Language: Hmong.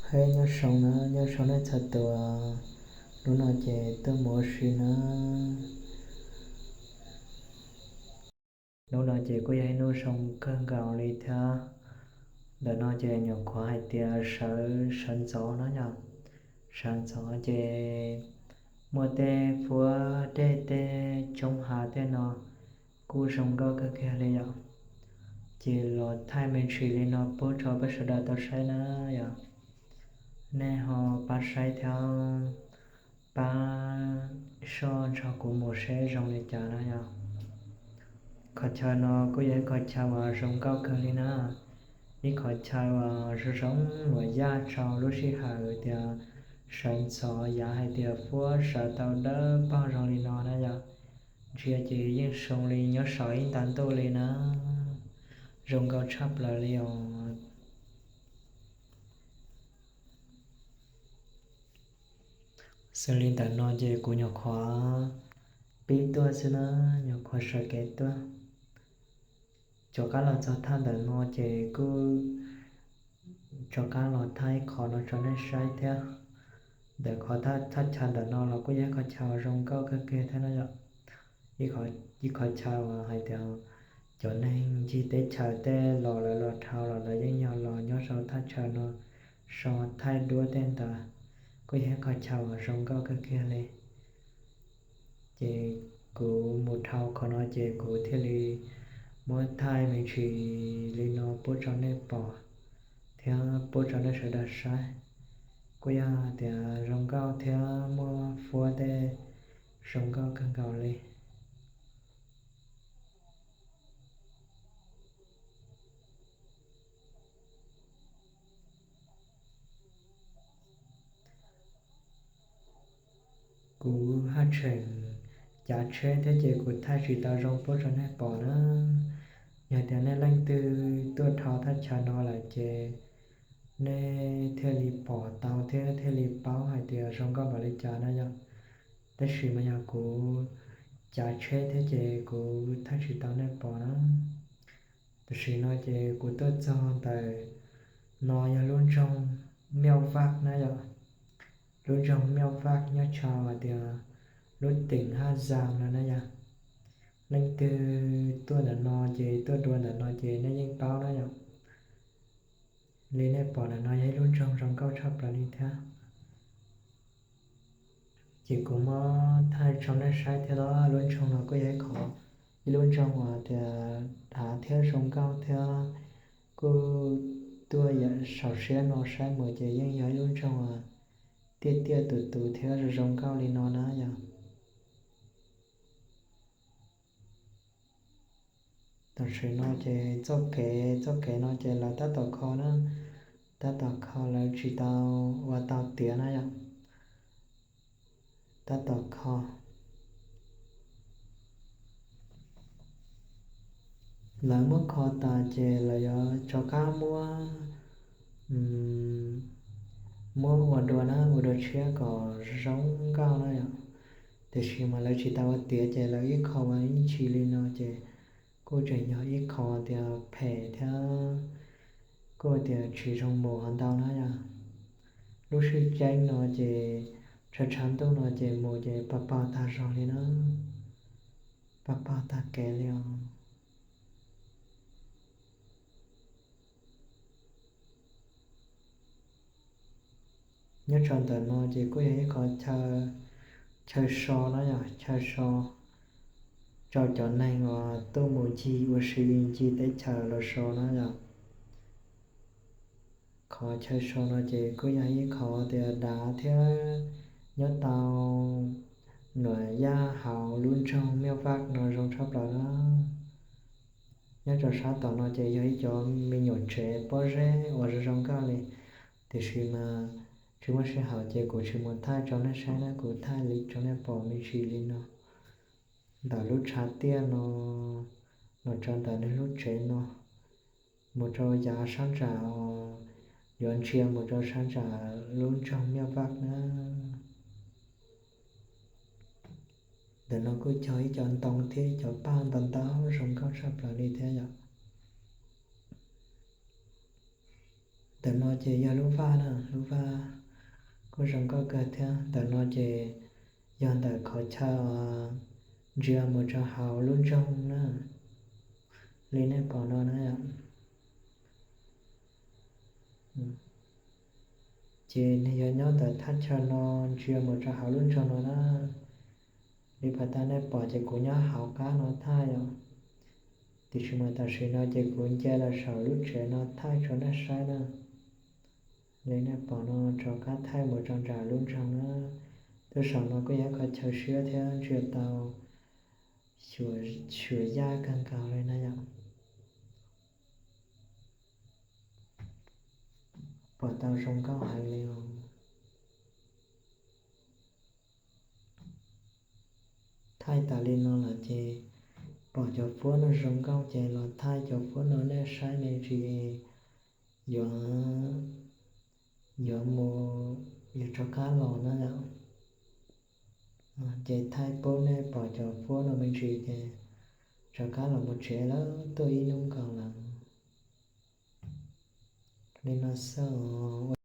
Peb nyob zoo na, nyob zoo nej txhua tus. Hnub no ces tuaj mus ua si na. Hnub no ces kuj yog ib hnub zoo kawg nkaus li thiab. Ntawm no ces nyuam qhuav hais tias sawv, sawv ntxov na yom. Sawv ntxov ces muaj tej huab dej tej, tsoob hav tej no kuj zoo nkauj kawg kiag li yom. Ces los thaij me ntsis li no pub rau peb sawv daws tau saib na yom. Nej ho pab saib thiab pab soj nrog kuv mus seb zoo li cas na yom. Qhov chaw no kuj yog ib qhov chaw uas zoo nkauj kawg li na. Ib qhov chaw uas zoo zoo luam yaj rau lub sij hawm tias sawv ntxov yav hais tias huab sawv tau dawb paug zoo li no na yom. Ntsia ces yeej zoo li nyob saum ib nta ntuj li na. Zoo nkauj tshaj plaws li os. Xws li ntawm no ces kuv nyuam qhuav pib tuaj xwb na, nyuam qhuav sawv kev tuaj. Rov qab los txog thaj ntawm no ces kuj rov qab los thaij ib qho no rau nej saib thiab. Ntawm qhov thaj chaw ntawm no los kuj yog ib qho chaw zoo nkauj kawg kiag thiab na yom. Ib qho chaw uas hais tias cov neeg ncig teb chaws tej los lawv los dhau los lawv yeej yog los nyob rau thaj chaw no so thaij duab tej ntawd. Kuj yog ib qho chaw uas zoo nkauj kawg kiag li. Ces kuv mus dhau qhov no ces kuv thiaj li muab thaij me ntsis li no pub rau nej pom thiab pub rau nej sawv daws saib. Kuj yog tias zoo nkauj thiab muaj huab tej zoo nkauj kawg nkaus li. Kuv haj tseem cav tsheb thiab ces kuv thaij tsis tau zoo pub rau nej pom na. Yog tias nej leej twg tuaj dhau thaj chaw no lawm ces nej thiaj li pom tau thiab thiaj li paub hais tias zoo nkauj npaum li cas na yom. Tab sis mas yog kuv cav tsheb thiab ces kuv thaij tsis tau nej pom na. Tam sim no ces kuv tuaj txog ntawm no yog lub nroog Miaj Vaj na yom. Lub nroog Miaj Vaj nyob rau hais tias lub teem Haj Zaas no na yom. Leej twg tuaj ntawm no ces tuaj dua ntawm no ces nej yeej paub na yom. Li nej pom ntawm no yog ib lub nroog zoo nkauj tshaj plaws li thiab. Ces kuv muab thaij rau nej saib thiab los lub nroog no kuj yog ib qho, ib lub nroog uas tias dav thiab zoo nkauj thiab. Kuj tuaj yam saum siab no saib mus ces yeej yog ib lub nroog uas tiaj tiaj tus tus thiab zoo zoo nkauj li no na yom. Tam sim no ces txoj kev, txoj kev no ces lawv tab tom kho na, tab tom kho lawv tsis tau ua tau tiav na yom. Tab tom kho. Lawv muab kho tas ces lawv yuav rov qab muab, muab ua dua na, ua dua tshiab kom zoo nkauj na yom. Tiam sis mas lawv tsis tau ua tiav ces lawv ib qho ua ib ntsis li no ces kuj tseem yog ib qho tias phem thiab kuj tias tsis zoo mus ntau na yom. Lub sij hawm no ces tshav tshav ntuj no ces mus ces pag pag tag zog li na, pag pag tag kev li os. Nyob rau ntawm no ces kuj yog ib qho chaw so na yom, chaw so rau cov neeg uas tuaj mus ncig ua si ncig teb chaws los so na yom. Qhov chaw so no ces kuj yog ib qho tias dav thiab nyob tau luam yaj hauv lub nroog Miaj Vaj no zoo tshaj plaws na. Nyob rau sab tom no ces yog ib cov me nyuam tsev pob zeb uas zoo zoo nkauj li, tiam sis mas tsis muaj sij hawm ces kuv tsis mus thaij rau nej saib na, kuv thaij li rau nej pom me ntsis li no. Ntawm lub tshav tiaj no los rau ntawm nws lub tsev no, mus rau yav sab ntsam, yuav ntsia mus rau sab ntsam lub nroog Miaj Vaj na. Ntawm no kuj cog ib co ntoo thiab ib co paj ntau ntau zoo nkauj tshaj plaws li thiab yom. Ntawm no ces yog lub vaj na, lub vaj kuj zoo nkauj kawg thiab. Ntawm no ces yog ntawm qhov chaw ntsia mus rau hauv lub nroog na, li nej pom no na. Ces nws yog nyob ntawm thaj chaw no ntsia mus rau hauv lub nroog no na. Li pas tas nej pom ces kuv nyob hauv qab no thaij os. Tiam sis mas tam sim no ces kuv nce los saum lub tsev no thaij rau nej saib na. Li nej pom no rov qab thaij mus rau nram lub nroog na. Tuaj saum no kuj yog qhov chaw siab thiab ntsia tau xyuas yaj kawg nkaus li na yom. Pom tau zoo nkauj heev li os. Thaij tas li no lawm ces pom cov fuab no zoo nkauj ces los thaij cov fuab no nej saib me ntsis, yuav, yuav mus, yuav rov qab los na yom. Ces thaij pub nej pom cov fuab no me ntsis ces rov qab los mus tsev lawm, tuaj ib hnub nkaus lawm. Li no xwb os.